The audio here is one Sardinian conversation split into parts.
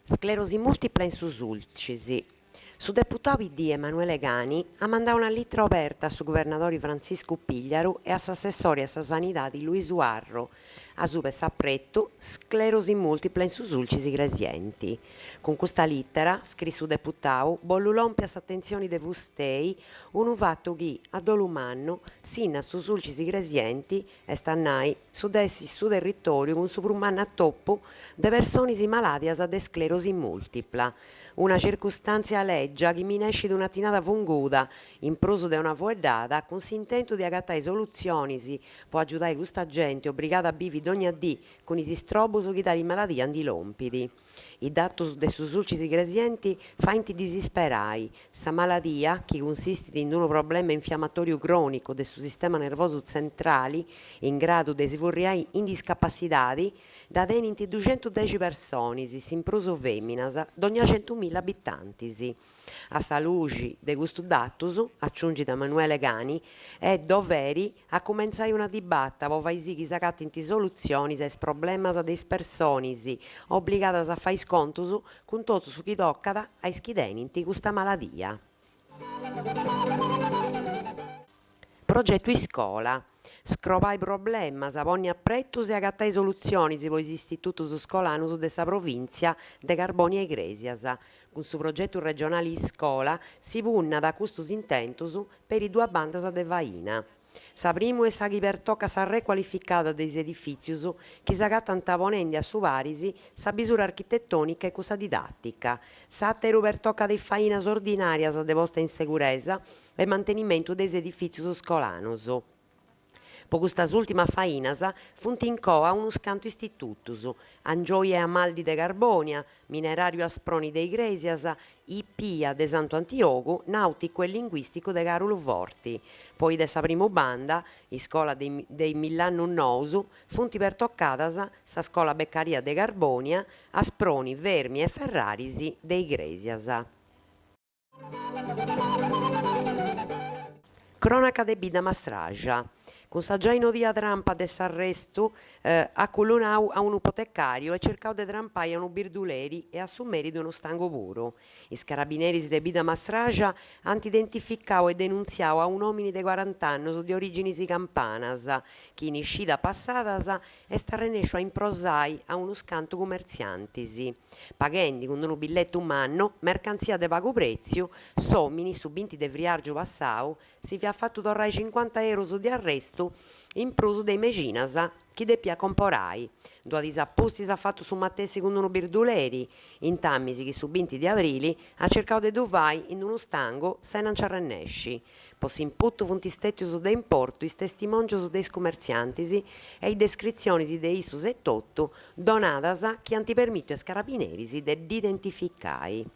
Sclerosi multipla in su Sulcis. Su deputau PD Emanuele Cani at mandau una litra oberta a su guvernadori Frantziscu Pigliaru e a s'assessori a sa Sanidadi Luisu Arru asuba 'e s'apretu Sclerosi multipla in su Sulcis Igresienti. Cun custa lìtera, scriit su deputau, bollu lompi a s'atentzioni de fustei unu fatu chi, a dolu mannu, sinnat su Sulcis Igresienti, est a nai su de essi su territòriu cun su prus mannu atopu de personis malàdias de sclerosi mùltipla. Una circustàntzia lègia chi minescit un'atinada funguda, in prus de una fueddada, cun s'intentu de agatai solutzionis po agiudai custa genti obrigada a bivi dogna dì cun is strobus chi tali maladia ndi lompit. Is datus de su Sulcis Igresienti faint disisperai. Sa maladia, chi cunsistit in unu problema infiamatoriu cronicu de su sistema nervosu tzentrali in gradu de si furriai in discapassidadi, dda tenint duxentudexi personis, s'in prus feminas, dogna centumilla abitantis. A sa luxi de custus datus, aciungit Emanuele Cani, est doveri a cumentzai una dibata po fai sì chi s'agatint solutzionis a is problemas de is personis obligadas a fai is contus cun totu su chi tocat a is chi tenint custa maladia. Progetu Iscola. Scrobai problemas, ponni apretus e agatai solutzionis po is istitutus scolanus de sa provìntzia de Carbònia Igrèsias. Cun su progetu regionali Iscola si punnat a custus intentus peri duas bandas de faina. Sa primu est sa chi pertocat sa recualificada de is edifìtzius chi s'agatant ponendi a su paris sa bisura architetònica e cussa didàtica. S'àteru pertocat is fainas ordinàrias de posta in seguresa e mantenimentu de is edifìtzius scolanus. Po custas ùltimas fainas funt in coa unus cantu istitutus, Angioy e Amaldi de Carbònia, Mineràriu Asproni de Igrèsias, Ipia de Santu Antiogu, Nàuticu e Linguìsticu de Càrulu Forti. Po is de sa primu banda, Iscola de is mill'annus nous, funt pertocadas sa Scola Beccaria de Carbònia, Asproni, Fermi e Ferraris de Igrèsias. Crònaca de Bidda Mastraxa. Cun sa giai nodia trampa de s'arrestu at cullunau a unu potecàriu e circau de trampai a unu birduleri e a su meri de unu stangu puru. Is carabineris de Bidda Mastraxa ant identificau e denuntziau a un'òmini de cuarant'annus de orìginis campanas chi in is cidas passadas est arrenèsciu a improsai a unus cantu cumertziantis. Paghendi cun unu billetu mannu, mercantzia de pagu prètziu, s'òmini, su binti de friàrgiu passau, si fiat fatu torrai cincuanta eurus de arrestu in prus de is mexinas chi depiat comporai. Duas diis a pustis at fatu su matessi cun unu birduleri, intamis chi su binti de abrili at circau de ddu fai in unu stangu sena nci arrennesci. Po s'imputu funt stètius de importu is testimòngius de is cumertziantis e is descritzionis de issus etotu donadas chi ant permìtiu a is carabineris de dd'identificai.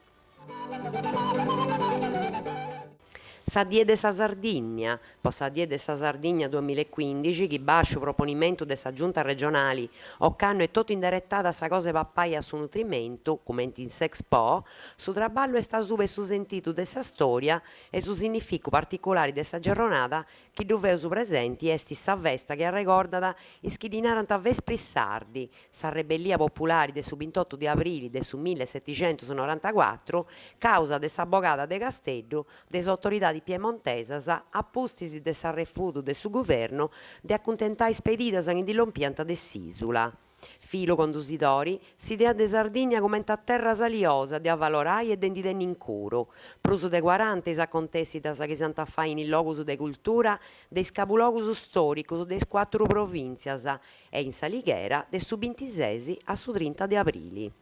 Sa Die de sa Sardìnnia, Po sa Die de sa Sardigna duamillaecuindixi, chi bàsciu proponimentu de sa Giunta regionali, ocannu est totu inderetada a sa cosa 'e papai e a su nutrimentu, cumenti in s'Expo, su traballu est asuba 'e su sentidu de sa stòria e su sinnificu particulari de sa giorronada chi ddu feus presenti est sa festa chi arregordat is chi ddi narant Vespri Sardi, sa rebellia populari de su bintotu de abrili de su milleseticentusnorantacuatru, causa de sa bogada de Casteddu de is autoridadis piemontesas a pustis de s'arrefudu de su guvernu de acuntentai is pedidas chi ndi lompiant de s'ìsula. Filu condusidori, s'idea de Sardigna cumenti a terra saliosa de avalorai e de ndi tenni incuru. Prus de cuaranta is acontèssidas chi s'ant a fai in is logus de cultura de is cabulogus stòricus de is cuàturu provìntzias e in S'Alighera de su bintises a su trinta de abrili.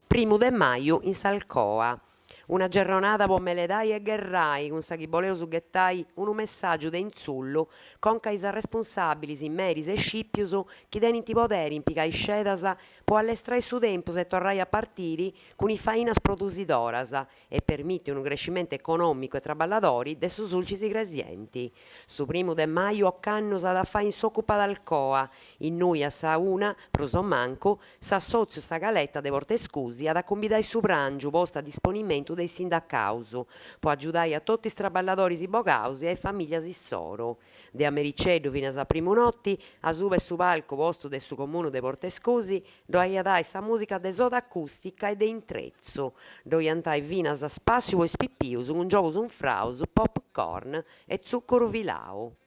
Primu de maju in s'Alcoa. Una gerronada po meledai e gherrai cun sa chi boleus ghetai unu messàgiu de intzullu conca a is arrespunsàbilis, meris e scìpius chi tenint poderi in pigai scedas. po allestrai su tempus e torrai a partiri cun is fainas produsidoras e permiti unu crescimentu econòmicu e traballadori de su Sulcis Igresienti. Su primu de maju ocannu s'at a fai in s'Ocupa d'Alcoa, innui a sa una, prus o mancu, s'assòtziu Sa Caleta de Portescusi at a cumbidai su pràngiu postu a disponimentu de is sindacaus, po agiudai a totu is traballadoris bogaus e a is famìllias issoru. De a mericeddu finas a primu noti, asuba 'e su palcu postu de su Comunu de Portescusi, ddoi at ai sa mùsica de Soda Acùstica e de Intretzu. Ddoi ant ai finas spàssiu po is pipius cun giogus unfraus, pop corn e tzùcuru filau.